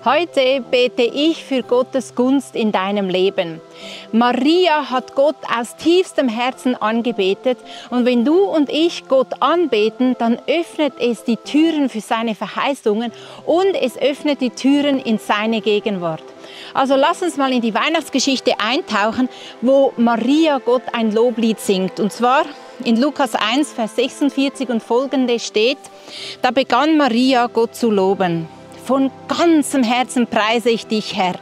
Heute bete ich für Gottes Gunst in deinem Leben. Maria hat Gott aus tiefstem Herzen angebetet und wenn du und ich Gott anbeten, dann öffnet es die Türen für seine Verheißungen und es öffnet die Türen in seine Gegenwart. Also lass uns mal in die Weihnachtsgeschichte eintauchen, wo Maria Gott ein Loblied singt. Und zwar in Lukas 1, Vers 46 und folgende steht: Da begann Maria Gott zu loben. Von ganzem Herzen preise ich dich, Herr.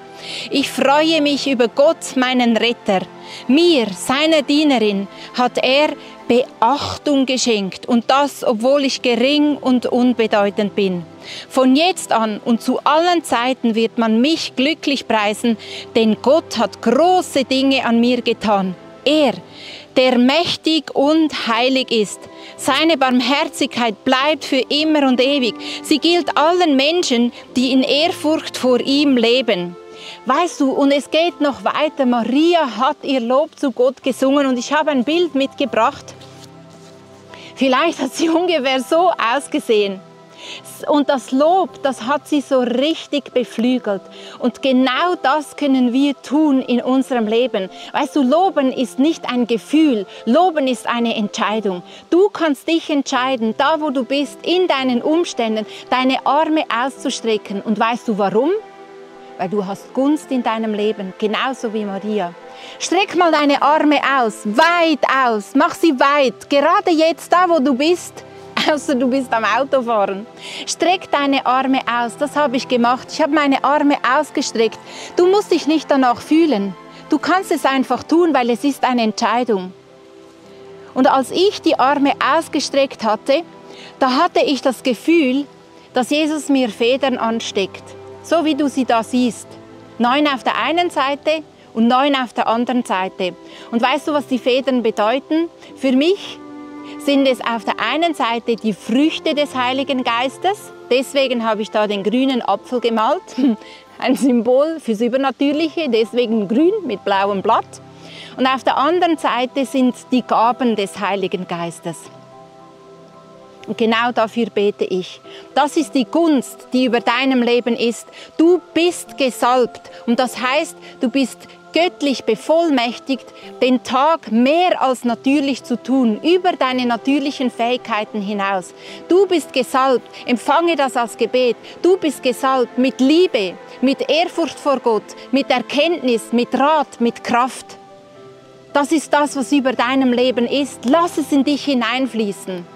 Ich freue mich über Gott, meinen Retter. Mir, seiner Dienerin, hat er Beachtung geschenkt und das, obwohl ich gering und unbedeutend bin. Von jetzt an und zu allen Zeiten wird man mich glücklich preisen, denn Gott hat große Dinge an mir getan. Er, der mächtig und heilig ist. Seine Barmherzigkeit bleibt für immer und ewig. Sie gilt allen Menschen, die in Ehrfurcht vor ihm leben. Weißt du, und es geht noch weiter. Maria hat ihr Lob zu Gott gesungen und ich habe ein Bild mitgebracht. Vielleicht hat sie ungefähr so ausgesehen. Und das Lob, das hat sie so richtig beflügelt. Und genau das können wir tun in unserem Leben. Weißt du, Loben ist nicht ein Gefühl, Loben ist eine Entscheidung. Du kannst dich entscheiden, da wo du bist, in deinen Umständen, deine Arme auszustrecken. Und weißt du warum? Weil du hast Gunst in deinem Leben, genauso wie Maria. Streck mal deine Arme aus, mach sie weit, gerade jetzt da wo du bist. Außer du bist am Autofahren. Streck deine Arme aus, das habe ich gemacht. Ich habe meine Arme ausgestreckt. Du musst dich nicht danach fühlen. Du kannst es einfach tun, weil es ist eine Entscheidung. Und als ich die Arme ausgestreckt hatte, da hatte ich das Gefühl, dass Jesus mir Federn ansteckt. So wie du sie da siehst. 9 auf der einen Seite und 9 auf der anderen Seite. Und weißt du, was die Federn bedeuten? Für mich sind es auf der einen Seite die Früchte des Heiligen Geistes. Deswegen habe ich da den grünen Apfel gemalt. Ein Symbol fürs Übernatürliche, deswegen grün mit blauem Blatt. Und auf der anderen Seite sind die Gaben des Heiligen Geistes. Und genau dafür bete ich. Das ist die Gunst, die über deinem Leben ist. Du bist gesalbt. Und das heißt, du bist göttlich bevollmächtigt, den Tag mehr als natürlich zu tun, über deine natürlichen Fähigkeiten hinaus. Du bist gesalbt, empfange das als Gebet. Du bist gesalbt mit Liebe, mit Ehrfurcht vor Gott, mit Erkenntnis, mit Rat, mit Kraft. Das ist das, was über deinem Leben ist. Lass es in dich hineinfließen.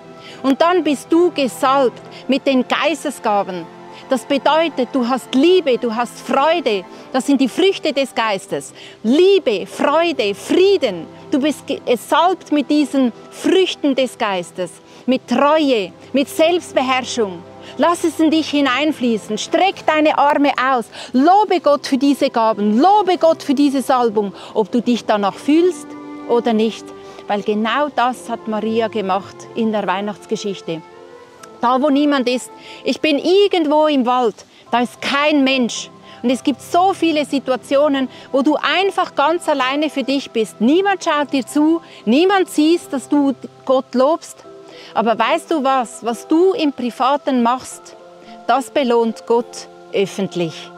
Und dann bist du gesalbt mit den Geistesgaben. Das bedeutet, du hast Liebe, du hast Freude. Das sind die Früchte des Geistes. Liebe, Freude, Frieden. Du bist gesalbt mit diesen Früchten des Geistes. Mit Treue, mit Selbstbeherrschung. Lass es in dich hineinfließen. Streck deine Arme aus. Lobe Gott für diese Gaben. Lobe Gott für diese Salbung. Ob du dich danach fühlst oder nicht. Weil genau das hat Maria gemacht in der Weihnachtsgeschichte. Da, wo niemand ist. Ich bin irgendwo im Wald, da ist kein Mensch. Und es gibt so viele Situationen, wo du einfach ganz alleine für dich bist. Niemand schaut dir zu, niemand sieht, dass du Gott lobst. Aber weißt du was? Was du im Privaten machst, das belohnt Gott öffentlich.